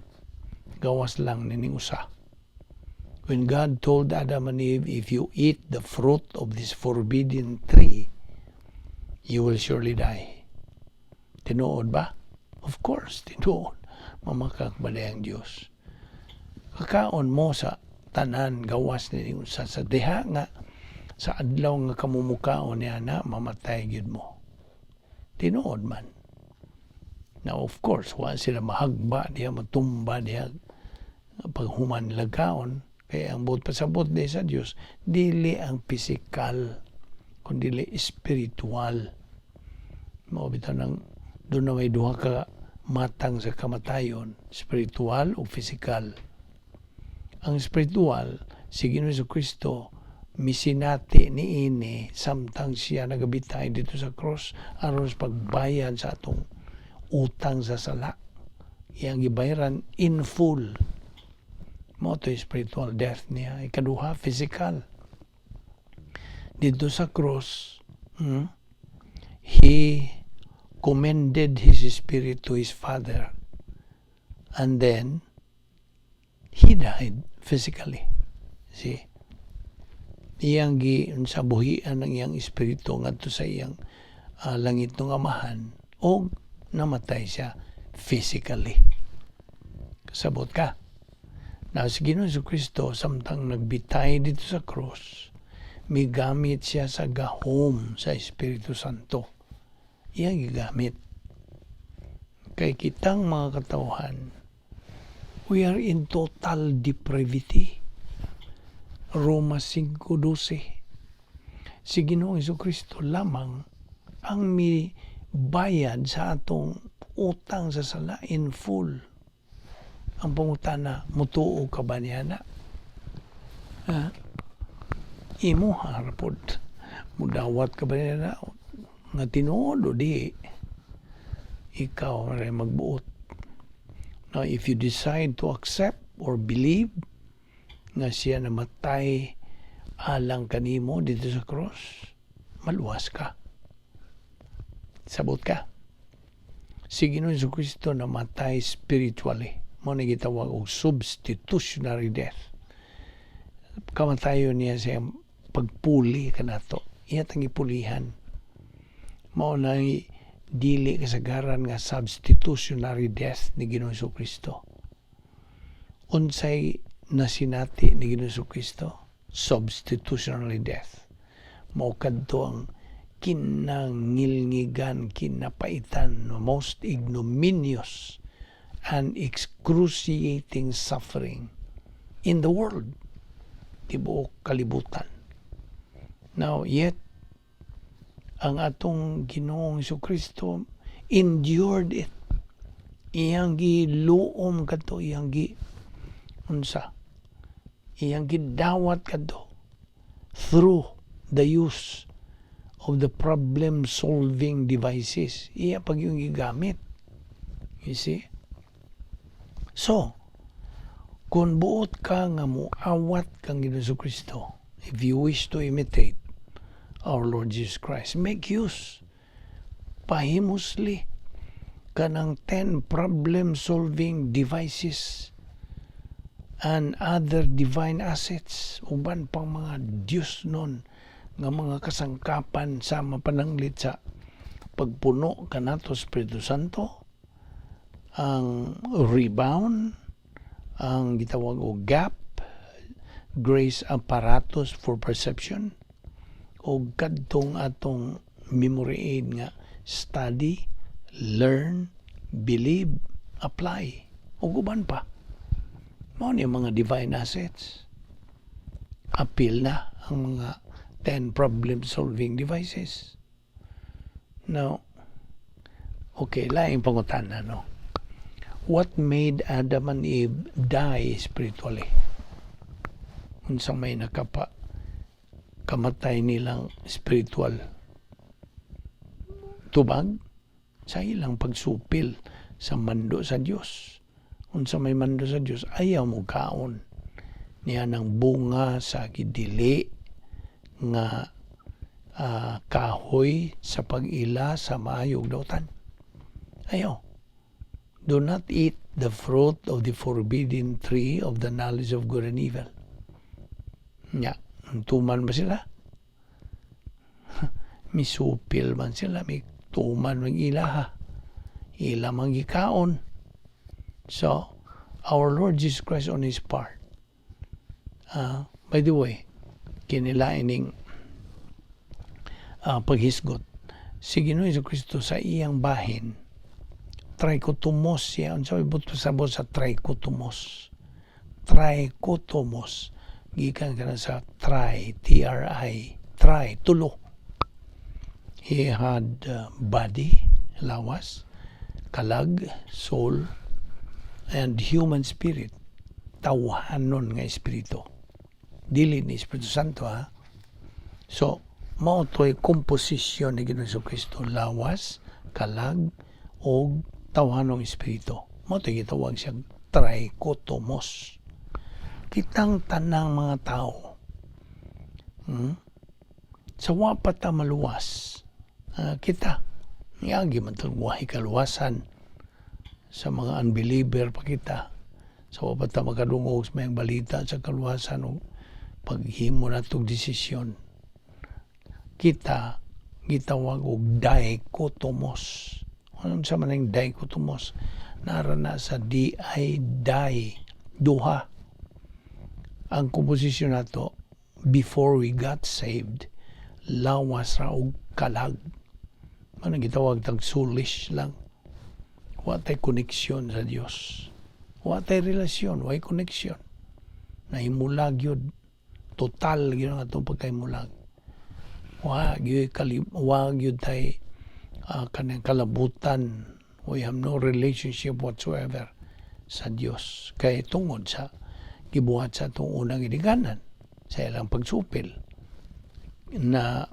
Gawas lang nining usa." When God told Adam and Eve, "If you eat the fruit of this forbidden tree, you will surely die." Tinuod ba? Of course, tinuod. Mamakak ba ang Diyos? Kakaon mo sa tanan, gawas nining usa. Sa diha nga sa adlaw nga kamo mukaon niya na, mamatay gyud mo. Tinuod man. Now, of course, wa sila mahagba diha, matumba diha paghuman nila kaon. Kaya ang buot pasabot di sa Dios, dili ang physical, kundi spiritual. Mao bitaw nang doon na may duha ka matang sa kamatayon, spiritual o physical. Ang spiritual, si Ginoong Kristo misinati ni ini samtang siya nagabitay dito sa cross aron sa pagbayad sa atong utang sa sala. Iyang gibayaran in full. Mao to spiritual death niya. Ikaduha, physical. Dito sa cross, he commended his spirit to his Father. And then, he died physically. See? Iyang gi sa buhian ng iyang espiritu ngadto sa iyang langit ng Amahan o namatay siya physically. Kasabot ka? Na si Ginoong Kristo, samtang nagbitay dito sa cross, migamit siya sa gahom sa Espiritu Santo. Iyang gigamit. Kay kitang mga katawhan, we are in total depravity. Roma 5:12. Si Ginoong Kristo lamang ang mi bayad sa atong utang sa sala in full. Ang pangutana, mutuo ka ba niya na? Ha? Imo harapod. Mudawat ka ba niya na? Nga tinuod o di? Ikaw rin magbuot. Now, if you decide to accept or believe nga siya namatay alang kanimo dito sa cross, maluwas ka. Sabot ka? Si Ginoong Kristo namatay spiritually. Mao na gitawag og substitutionary death. Kamatayon niya sa pagpuli kanato. Iya tang gipulihan. Mao na dili kasagaran nga substitutionary death ni Ginoong Kristo. Unsay nasinati ni Ginoong Kristo? Substitutionary death. Mao kadto ang kinangilngigan, kinapaitan, most ignominious and excruciating suffering in the world, tibuok kalibutan. Now, yet, ang atong Ginoong Kristo endured it. Iyang giluom kadto, iyang gi unsa, iyang gidawat kadto through the use of the problem solving devices. Iya pag yung gigamit. You see? So, kung buot ka nga muawat kang Ginoong Kristo, if you wish to imitate our Lord Jesus Christ, make use pahimusli kanang 10 problem-solving devices and other divine assets, uban pang mga Diyos nun nga mga kasangkapan sa mapananglit sa pagpuno kanato Espiritu Santo, ang rebound, ang gitawag og GAP, Grace Apparatus for Perception, o kadtong atong memory aid nga study, learn, believe, apply, ug uban pa. Mao ni ang mga divine assets. Apil na ang mga 10 problem-solving devices. Now, okay, laing pangutana, no? What made Adam and Eve die spiritually? Unsa may nakapa kamatay nilang spiritual? Tubag sa ilang pagsupil sa mando sa Dios. Unsa may mando sa Dios? Ayaw mo kaon niya ng bunga sa gidili nga kahoy sa pag-ila sa maayog dautan. Ayaw. Do not eat the fruit of the forbidden tree of the knowledge of good and evil. Nya, tuman ba sila? Misupil man sila, may tuman mang ilaha. Ila mang gikaon. So, our Lord Jesus Christ on His part, by the way, kinila ining paghisgot, si Ginoo Kristo sa iyang bahin, trichotomos siya. Unsa may buot pasabot sa trichotomos? Trichotomos. Gikan kana sa tri, T-R-I, tri, tulo. He had body, lawas, kalag, soul, and human spirit. Tawhanon nga espiritu. Dili ni Espiritu Santo, ha. So, mao to'y komposisyon ni Ginoong Kristo: lawas, kalag, og tawhanong espiritu. Mao to'y gitawag siyang trichotomos. Kitang tanang mga tao, sa wa pa ta maluwas, kita, niagi man tag wahi kaluwasan, sa mga unbeliever pa kita, sa wa pa ta makadungog sa mayang balita sa kaluwasan o paghimo natong desisyon, kita gitawag og dichotomos. Ano sa man ang dichotomos? Nara na sa D-I, di, duha. Ang komposisyon nato before we got saved, lawas ra og kalag. Ano gitawag tag soulish lang. Wa tay koneksyon sa Dios. Wa tay relasyon, way connection. Nahimulag yun. Total yun ang atong pagkahimulag. Wa gyud tay kanang kalabutan. We have no relationship whatsoever sa Dios. Kay tungod sa gibuhat sa atong unang ginikanan sa ilang pagsupil na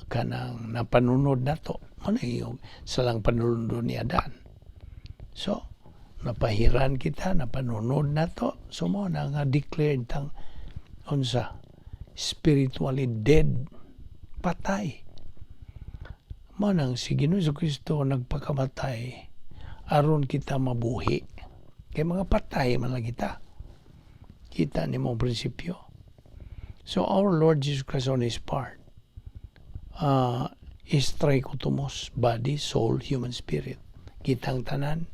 kanang napanunod nato ano yung salang panunod ni Adan. So, napahiran kita, napanunod nato. So, mo na nga declared tang unsa, spiritually dead, patay. Mo nang si Ginoo Kristo nagpakamatay aron kita mabuhi. Kay mga patay man lang kita. Kita nimo ang prinsipyo. So our Lord Jesus Christ on His part is trichotomos, body, soul, human spirit. Kitang tanan,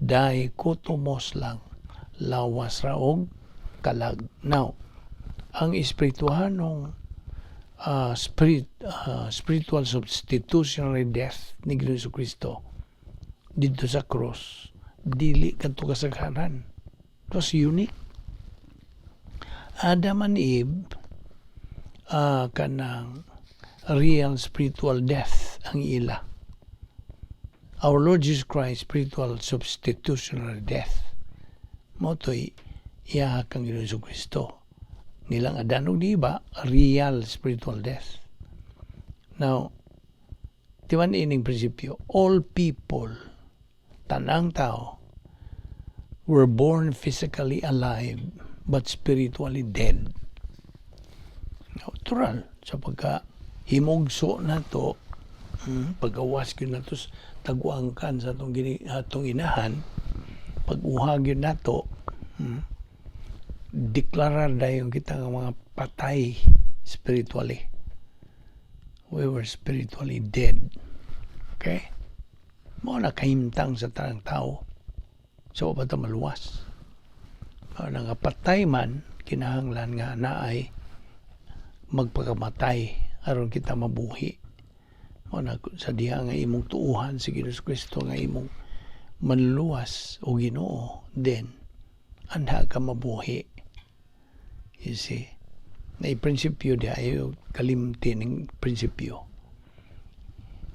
dichotomos lang, lawas ra og kalag. Now, ang espirituhanong spiritual substitutionary death ni Ginoong Kristo didto sa cross, dili kadto kasagaran. It was unique. Adam and Eve, kanang real spiritual death ang ila. Our Lord Jesus Christ, spiritual substitutionary death. Mao to'y iya kang Ginoong Kristo. Nilang Adan ug ni Eva, real spiritual death. Now, timan ining prinsipyo, all people, tanang tao, were born physically alive but spiritually dead. Natural, sa pagka himugso nato, pagawas gyud nato sa taguangkan sa atong inahan, pag-uha gyud nato, deklarar dayon kita nga mga patay spiritually. We were spiritually dead. Okay? Mao na kahimtang sa tanang tao. So, pa ta maluwas? Mao na nga patay man, kinahanglan nga naay magpakamatay aron kita mabuhi. Mao na sa diha nga imong tuuhan si Ginoong Kristo nga imong manluwas o Ginoo, then anha ka mabuhi. You see? Na prinsipyo di ayo kalimti ning prinsipyo.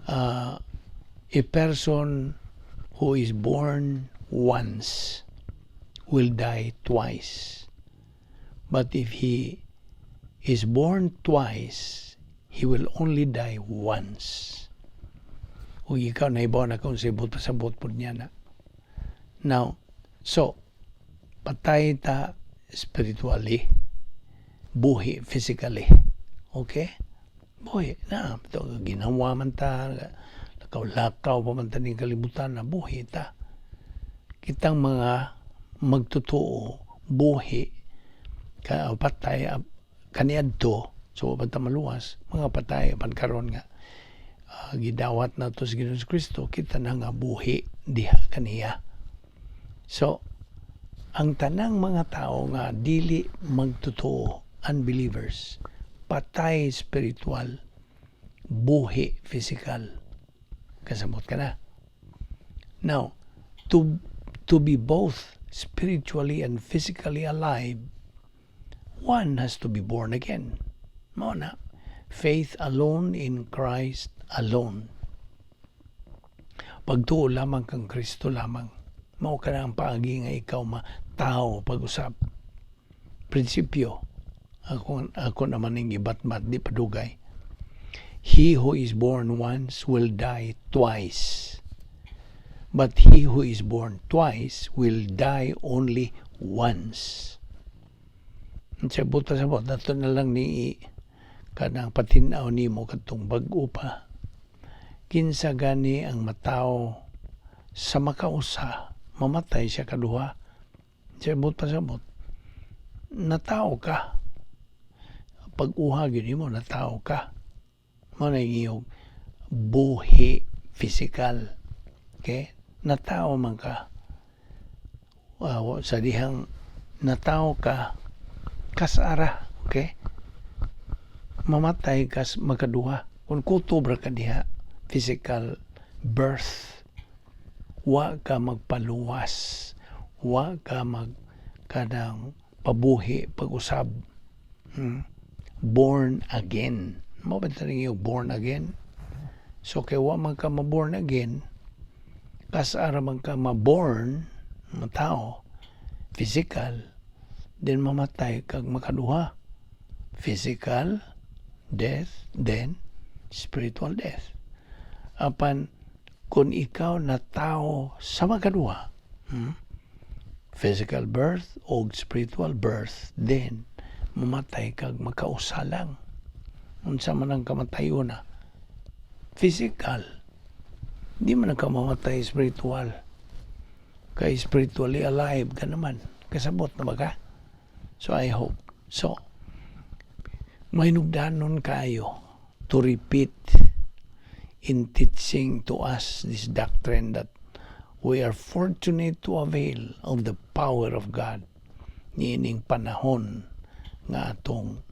A person who is born once will die twice. But if he is born twice, he will only die once. Ug ikaw nahibaw na kung sa buot pasabot pud niya na. Now, so, patay ta spiritually, buhi physically. Okay? Buhi na. Ito, ginawa man ta, lakaw-lakaw pa man ta ning kalibutan na buhi ta. Kitang mga magtotoo, buhi, ka, patay, kaniadto, so wa ta maluwas, mga patay apan karon nga gidawat nato sa Ginoong Kristo, kita na nga buhi diha kaniya. So, ang tanang mga tao nga dili magtotoo, unbelievers, patay spiritual, buhi physical. Kasabot ka na? Now, to be both spiritually and physically alive, one has to be born again. Mao na. Faith alone in Christ alone. Pagtuo lamang kang Kristo lamang. Mao ka na ang paagi nga ikaw matao pag-usab. Prinsipyo. Ako naman ning ibatbat di padugay. He who is born once will die twice. But he who is born twice will die only once. Sa buta sa buta, nato na lang ni kanang patinaw nimo kadtong bag-o pa. Kinsa gani ang matawo sa makausa, mamatay siya kaduha. Sa buta sa but, natao ka. Pag-uha gyud nimo, natao ka. Mao na iyong buhi physical. Okay? Natao man ka. Sa dihang natao ka, kasara. Okay? Mamatay kas makaduha. Kung kutob ra ka diha, physical birth, wa ka magpaluwas, wa ka mag kanang pabuhi pag-usab. Born again. Mao ba yung born again? So kay wa man ka ma-born again, kasara man ka ma-born, matao, physical, then mamatay kag makaduha. Physical death, then spiritual death. Apan kung ikaw na tao sa makaduha, physical birth o spiritual birth, then mamatay kag makausa lang. Unsa man ang kamatayon na physical, di man ka mamatay spiritual. Kay spiritually alive ka naman. Kasabot na ba ka? So I hope. So, mahinugdanon kayo to repeat in teaching to us this doctrine that we are fortunate to avail of the power of God niining panahon nga atong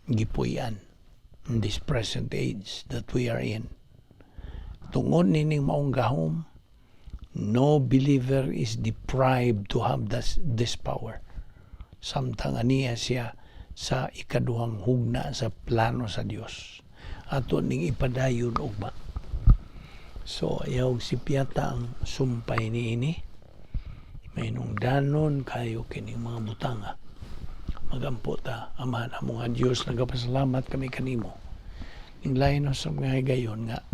gipuy-an, in this present age that we are in. Tungod nining maong gahom, no believer is deprived to have this power. Samtang aniya siya sa ikaduhang hugna sa plano sa Dios. Ato ning ipadayon ugma. So ayaw sipyata ang sumpay niini. Mahinungdanon kayo kining mga butanga. Magampo ta. Amahan amo nga Dios, nagapasalamat kami kanimo. Ning lain sa mga higayon nga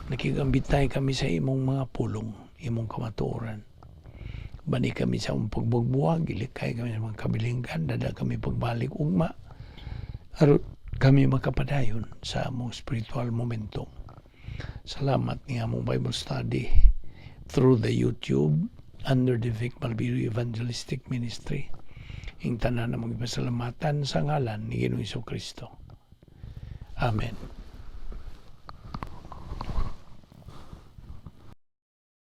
nakigambitay kami sa imong mga pulong, imong kamatuoran. Bani kami sa among pagbugbuwag, ilikay kami sa mga kabilinggan, dada kami pagbalik ugma. Aron kami makapadayon sa among spiritual momentum. Salamat ni among Bible study through the YouTube under the Vic Malviro Evangelistic Ministry. Ing tanan na magpasalamatan sa ngalan ni Ginoong Kristo. Amen.